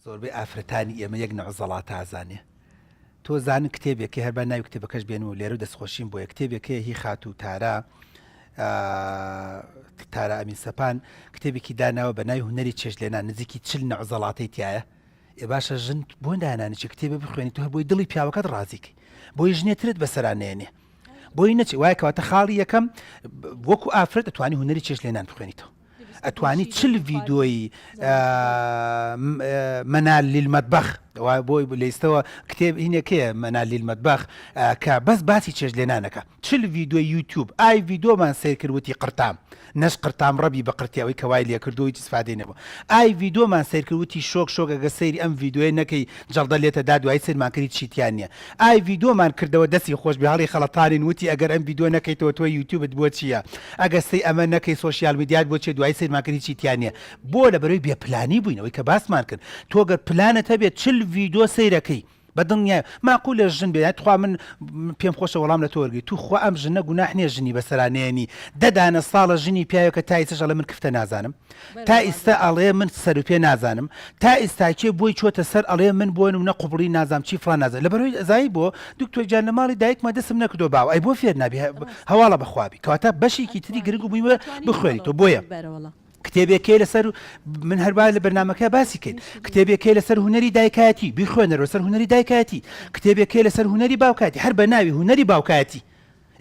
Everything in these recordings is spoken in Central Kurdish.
زۆربەی ئافرەتانی ئێمە یەک نەوع زەڵاتە ئەزانێ. تۆ زانن کتێبێک هەیە هەر با ناوی کتێبەکەش بێنم و لێرە دەستخۆشیم بۆیە کتێبێک هەیە هی خاتوو تارا تارا ئەمین سەپان کتێبێکی داناوە بە ناوی هونەری چێشتلێنان نزیکی چل نەوع زەڵاتەی تایە ئێ باشە ژن بۆ دانانی چی کتێبێ بخوێنی تۆ هەر بۆی دڵی پیاوەکەت ڕازیکەی بۆی ژنێ ترت بەسەرا نێنێ بۆی نەچێ وایە کەواتە خاڵی یەکەم وەکو ئافرەت ئەتوانی هونەری چێشتلێنان بخوێنیتەوە ئەتوانی چل ڤیدۆی مەنال لیلمەتبەخ بۆی لەیستەوە کتێب هینەکەیە مەنال لیلمەتبەخ کە بەس باسی چێژ لێنانەکە چل ڤیدۆی یوتیوب ئای ڤیدۆمان سەیر کرد وتی قرتام نەش قرتام ڕەبی بە قرتی ئەوەی کە وای لێکردووە هیچ ئیسفادەی نەبوو ئای ڤیدۆمان سەیر کرد وتی شۆک شۆک ئەگەر سەیری ئەم ڤیدۆیە نەکەی جەڵدە لێتە دا دوایی سەیرمان کرد هیچی تیا نییە ئای ڤیدۆمان کردەوە دەستی خۆش بێ هەڵی خەڵەتانین وتی ئەگەر ئەم ڤیدۆ نەکەیتەوە تۆ یوتیوبت بۆ چییە ئەگەر سەی ئەمە نەکەی سۆشیال میدیات بۆ چیە دوایی سەیرمان کرد هیچی تیا نییە بۆ لەبەرەوەی بێ پلانی بووین ئەوەی کە باسمان کرد تۆ گەر پلانت هەبێت چل ڤیدۆ سەیرەکەی بە دڵنیای ماقولە ژن بێ تخوا من پێم خۆشە وەڵام لە تۆ وەرگری توخوا ئەم ژنە گوناح نییە ژنی بەسەرا نێنی دە دانە ساڵە ژنی پیاوێکە تا ئیستاش ئەڵێ من کفتە نازانم تا ئیستا ئەڵێ من سەر و پێ نازانم تا ئیستا کێ بۆی چۆتە سەر ئەڵێ من بۆ نمونە قوبڵی نازانم چی فڵان نازانم لەبەرئەوەی ئەزانی بۆ دکتۆر گیان لە ماڵی دایکما دەستم نەکردووە باوە ئەی بۆ فێر نابی هەواڵە بەخوابی کەواتە بەشێکی تری گرنگ و موهیمە بخوێنیتەوە بۆیە کتێبێکەی لەسەر من هەروا لە بەرنمەکە باسی کەین کتێبێکەی لەسەر هونەری دایکایەتی بیخوێنەرەوە سەر هونەری دایکایەتی کتێبێکەی لەسەر هونەری باوکایەتی هەر بە ناوی هونەری باوکایەتی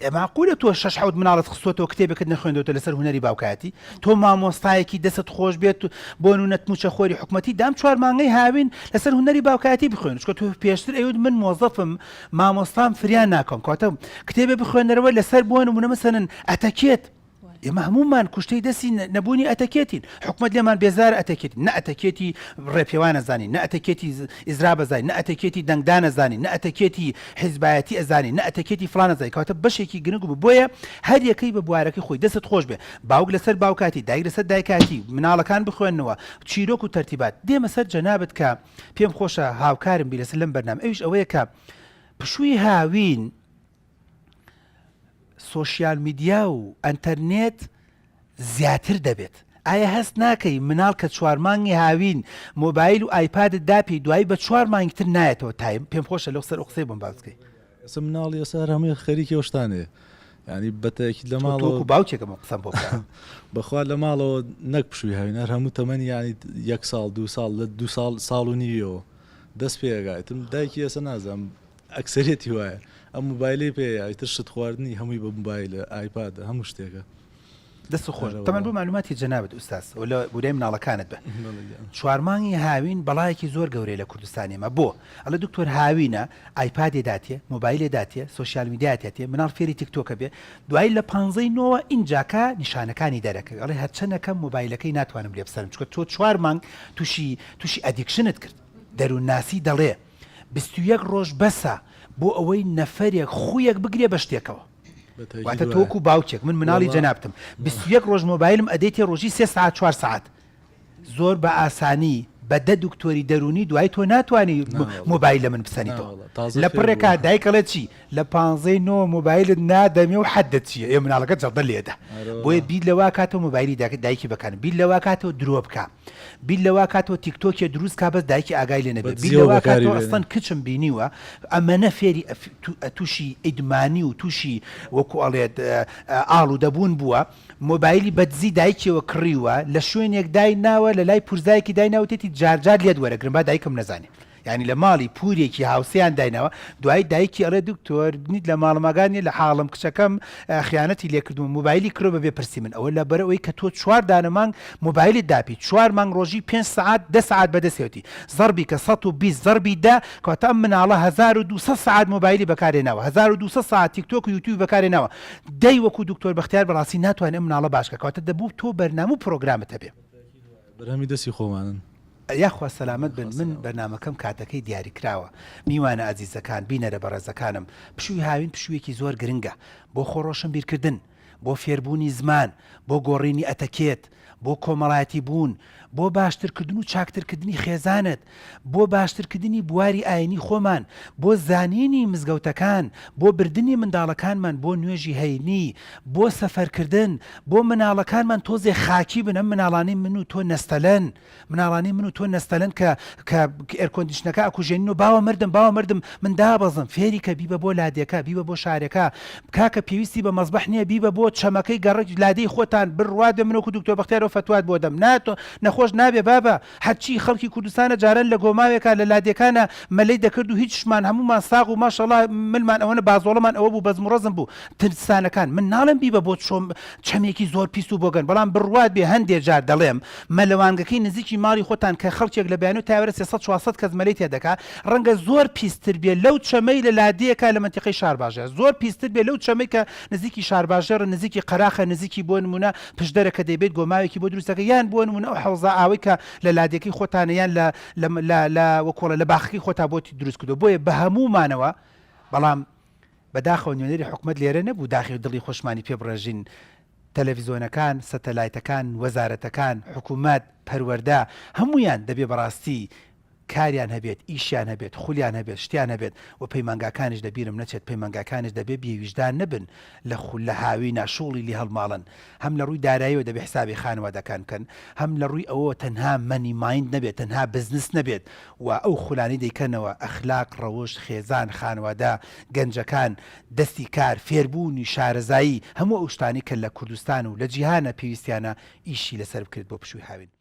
ئێ ماقولە تۆ شەش حەوت مناڵت خستۆتەوە کتێبێکت نەخوێندۆتە لەسەر هونەری باوکایەتی تۆ مامۆستایەکی دەست خۆش بێت بۆ نونەت موچە خۆری حکومەتی دام چوار مانگەی هاوین لەسەر هونەری باوکایەتی بخوێن چکە تۆ پێشتر ئەیوت من مۆزەفم مامۆستام فریا ناکەم کەواتە کتێبێ بخوێنەرەوە لەسەر بۆ نمونە مەسەلەن ئەتەکێت ئێمە هەموومان کوشتەی دەستی نەبوونی ئەتەکێتین، حکومەت لێمان بێزارە ئەتەکێتی، نە ئەتەکێتی ڕێپێوان ئەزانین، نە ئەتەکێتی ئیزراب ئەزانین، نە ئەتەکێتی دەنگدان ئەزانین، نە ئەتەکێتی حیزبایەتی ئەزانین، نە ئەتەکێتی فڵان ئەزانین، کەواتە بەشێکی گرنگ بوو، بۆیە هەر یەکەی بە بوارەکەی خۆی، دەستت خۆش بێ باوک لەسەر باوکاتی، دایک لەسەر دایکاتی، مناڵەکان بخوێننەوە، چیرۆک و تەرتیبات. دێمە سەر جەنابت کە پێم خۆشە هاوکارم بی لەسەر لەم بەرنامە، ئەویش ئەوەیە کە پشووی هاوین، سۆشیال میدیا و ئەنتەرنێت زیاتر دەبێت ئایا هەست ناکەی مناڵ کە چوار مانگی هاوین مۆبایل و ئایپادت داپی دوایی بە چوار مانگی تر نایەتەوە تایم پێم خۆشە لەو سەر ئەو قسەی بۆم باس بکەی. ئێستا مناڵی ئێستا هەر هەمووی خەریکی ئەو شتانەیە یانی بەتەکید لە تۆ ماڵەوە وەکو باوکێکم ئەو قسەم بۆ بکە. بەخوا لە ماڵەوە نەک پشووی هاوین هەر هەموو تەمەنی یانی یەک ساڵ دوو ساڵ لە دوو ساڵ ساڵ و نیویەوە دەست پێ ئەکا ئیتر دایکی ئێستا نازانم ئەکسەریەتی وایە ئەم موبایلەی پێیە ئیتر شت خواردنی هەمووی بە موبایلە ئایپادە هەموو شتێکە. دەست خۆش تەمەن بۆ معلوماتی جەنابت ئوستاز و لە بورای مناڵەکانت بە چوار مانگی هاوین بەڵایەکی زۆر گەورەی لە کوردستان ئێمە بۆ ئەڵێ دکتۆر هاوینە ئایپادێ داتێ مۆبایلێ داتێ سۆشیال میدیاتێ مناڵ فێری تیکتۆکە بێ دوایی لە پانزەی نۆوە ئینجاکە نیشانەکانی دەرەکەوێ ئەڵێ هەرچەنەکەم مۆبایلەکەی ناتوانم لێ بسەنم چونکە تۆ چوار مانگ تووشی تووشی addiction ت کرد دەروونناسی دەڵێ 21 ڕۆژ بەسە بۆ ئەوەی نەفەرێک خوویەک بگرێ بە شتێکەوە واتە تۆ وەکو باوکێک من مناڵی جەنابتم 21 ڕۆژ مۆبایلم ئەدەیتێ ڕۆژی سێ سەعات چوار سەعات زۆر بە ئاسانی بە دە دکتۆری دەروونی دوای تۆ ناتوانی مۆبایل لە من بسەنیتەوە لە پڕێکا دایک ئەڵێ چی لە پانزەی نۆ مۆبایلت نادەمێ و حەدت چییە ئێ مناڵەکە جەڵدە لێدە بۆیە بیر لەوە کاتەوە مۆبایلی دایکی بەکار بیر لەوە کاتەوە درۆ بکە بیر لەوە کاتەوە تیکتۆکێ دروست کا بەس دایکی ئاگای لێ نەبێ بیر لەوە کاتەوە ئەسڵەن کچم بینیوە ئەمەنە فێری تووشی ئیدمانی و تووشی وەکو ئەڵێت ئاڵوودەبوون بووە مۆبایلی بە دزی دایکیەوە کڕیوە لە شوێنێک دای ناوە لە لای پورزایەکی دای ناوە وتێتی جار جار لێت وەرەگرم با دایکم نەزانێ یانی لە ماڵی پورێکی هاوسێیان دایناوە دوایی دایکی ئەڵێ دکتۆر نیت لە ماڵمەگان نیە لە حاڵم کچەکەم خیانەتی لێکردوم مۆبایلی کرۆ بەبێ پرسی من ئەوە لەبەر ئەوەی کە تۆ چوار دانە مانگ مۆبایلت داپی چوار مانگ ڕۆژی پێنج سەعات دە سەعات بەدەستێتی زەڕبی کە 120 زەڕبی دە کەواتە ئەم مناڵە 1200 سەعات مۆبایلی بەکارێناوە 1200 سەعات تیکتۆک و یوتیوب بەکارێناوە دەی وەکو دکتۆر بەختیار بەڕاستی ناتوانێت ئەم مناڵە باش کە کەواتە دەبوو تۆ بەرنامە و پرۆگرامت هەبێ. بەرهەمی دەستی خۆمانن. یاخوا سەلامەت بن من بەرنامەکەم کاتەکەی دیاریکراوە میوانە ئازیزەکان بینەرە بەڕێزەکانم پشووی هاوین پشوویەکی زۆر گرنگە بۆ خۆ ڕۆشنبیرکردن. بۆ فێربوونی زمان، بۆ گۆڕینی ئەتەکێت، بۆ کۆمەڵایەتی بوون، بۆ باشترکردن و چاکترکردنی خێزانت، بۆ باشترکردنی بواری ئاینی خۆمان، بۆ زانینی مزگەوتەکان، بۆ بردنی منداڵەکانمان بۆ نوێژی هەینی، بۆ سەفەرکردن، بۆ مناڵەکانمان تۆزێ خاکی بن، ئەم مناڵانەی من و تۆ نەستەلەن، مناڵانی من و تۆ نەستەلەن کە کە air condition ەکە ئەکوژێنین و باوە مردم باوە مردم من دابەزم فێری کە بیبە بۆ لادێکە بیبە بۆ شارێکە کاکە پێویستی بە مەزبەح نییە بیبە بۆ چەمەکەی گەڕەک لادێی خۆتان بڕوات بێ من وەکو دکتۆر بەختیارەوە فەتوات بۆ دەم نا تۆ نەخۆش نابێ بابە هەرچی خەڵکی کوردستانە جاران لە گۆماوێکا لە لادێکانە مەلەی دەکرد و هیچشمان هەموومان ساغ و ماشەڵا ملمان ئەوەنە بازۆڵەمان ئەوە بوو بەزم و ڕەزم بوو ترسانەکان من ناڵێم بیبە بۆ چۆم چەمێکی زۆر پیس و بۆگەن بەڵام بڕوات بێ هەندێ جار دەڵێم مەلەوانگەکەی نزیکی ماڵی خۆتان کە خەڵکێک لە بەیانی و تاوێرە 300 400 کەس مەلەی تێ دەکا ڕەنگە زۆر پیستر بێ لەو چەمەی لە لادێیەکا لە مەنتیقەی شارباژێر زۆر پیستر بێ لەو چەمەی کە نزیکی شارباژێڕە نزیکی قەراخە نزیکی بۆ نمونە پشدەرە کە دەیبەیت گۆماوێکی بۆ دروست دەکەی یان بۆ نمونە ئەو حەوزە ئاوەی کە لە لادێکەی خۆتانە یان لە لە لە لە وەکۆڵە لە باخەکەی خۆتا بۆتی دروست کردوە بۆیە بە هەموومانەوە بەڵام بەداخەوە نوێنەری حکومەت لێرە نەبوو داخی دڵی خۆشمانی پێ بڕێژین، تەلەفیزۆنەکان، سەتەلایتەکان، وەزارەتەکان، حکومەت، پەروەردە، هەموویان دەبێ بەڕاستی کاریان هەبێت، ئیشیان هەبێت، خولیان هەبێت، شتیان هەبێت و پەیمانگاکانیش لە بیرم نەچێت، پەیمانگاکانیش دەبێ بێ ویژدان نەبن لە خول لە هاوینا شوڵی لێ هەڵماڵن، هەم لە ڕووی داراییەوە دەبێ حسابی خانەوادەکان بکەن، هەم لە ڕووی ئەوەوە تەنها money mind نەبێت، تەنها بزنس نەبێت و ئەو خولانەی دەیکەنەوە، ئەخلاق، ڕەوشت، خێزان، خانەوادە، گەنجەکان، دەستی کار، فێربوونی، شارەزایی، هەموو ئەو شتانەی کە لە کوردستان و لە جیهانا پێویستیانە ئیشی لەسەر بکرێت بۆ پشووی هاوین.